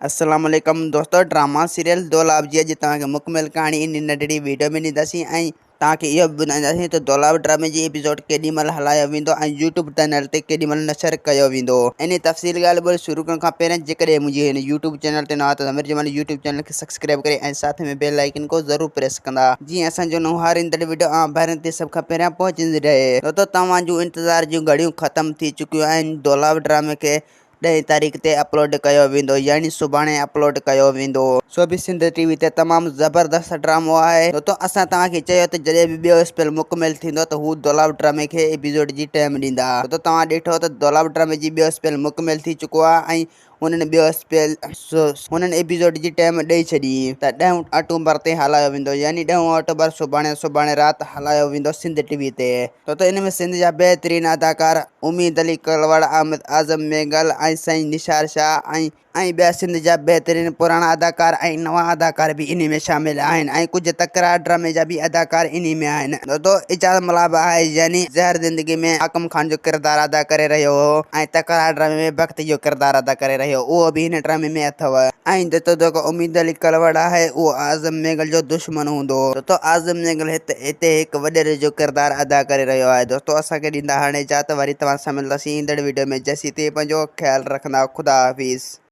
السلام عليڪم دوستو ڊراما سيريل دولاب جي اڄ توهان کي مڪمل ڪهاڻي ان ننڍڙي ويڊيو ۾ ڏينداسين ۽ توهان کي اهو به ٻڌائينداسين ته دولاب ڊرامي جي ايپيسوڊ ڪيڏي مهل هلايو ويندو ۽ يوٽيوب چينل تي ڪيڏي مهل نشر ڪيو ويندو. انهي تفصيل ڳالهه ٻولهه شروع ڪرڻ کان پهريان جيڪڏهن منهنجي هن يوٽيوب چينل تي نوان آهيو ته ضمير جمالي يوٽيوب چينل کي سبسڪرائب ڪري ۽ ساٿ ۾ بيل آئيڪن کي ضرور پريس ڪندا جيئن اسان جو نئون هر ايندڙ ويڊيو اوهان ڀائرن تي سڀ کان پهريان پهچندي رهي. دوستو توهان جون انتظار جون گهڙيون ختم ٿي چڪيون آهن دولاب ڊرامي کي ڏهين تاريخ تي اپلوڊ ڪيو ويندو يعني سڀاڻي اپلوڊ ڪيو ويندو. سو به سنڌ ٽي وي تي تمام زبردست ڊرامو آهي دوستو اسان توهان کي چيو ته جڏهن به ٻيو اسپيل مڪمل ٿيندو ته هو دولاب ڊرامي کي ايپيسوڊ جي ٽيم ڏيندا دوستو توهان ڏٺو ته دولاب ڊرامي جي ٻيو اسپيل مڪمل ٿي چڪو آهي ۽ هنن ٻيو اسپيل هنن ايپيسوڊ جي ٽيم ڏئي ڇڏي ته ڏهون آڪٽوبر تي هلايو ويندو يعني ڏهون آڪٽوبر سڀاڻي سڀاڻي رات هلايو ويندو سنڌ ٽي وي تي ڇو ته ان ۾ سنڌ جا بهترين اداڪار اميد علي ڪلوڙ، احمد اعظم مينگل ۽ سائين نثار شاهه ۽ ۽ ٻيا سنڌ جا بهترين پراڻا اداڪار ۽ نوان اداڪار به انهي ۾ شامل آهن ۽ ڪجهه تڪرار ڊرامي جا به اداڪار انهي ۾ آهن. دوستو اعجاز ملاح به آهي يعني زهر زندگي ۾ حاڪم خان جو ڪردار ادا ڪري رهيو هو ۽ تڪرار ڊرامي ۾ بخت جو ڪردار ادا ڪري رهيو اهو به هن ڊرامي ۾ اٿو. ۽ دوستو جيڪو اميد علي ڪلوڙ آهي اهو اعظم مينگل جو دشمن هوندو. دوستو اعظم مينگل هت هتي هڪ وڏيري جو ڪردار ادا ڪري رهيو آهي. دوستو اسان کي ڏيندا هاڻي اجازت وري توهان سان ملنداسين ايندڙ وڊيو ۾ جيسين تائين پنهنجو خيال رکندا خدا حافظ.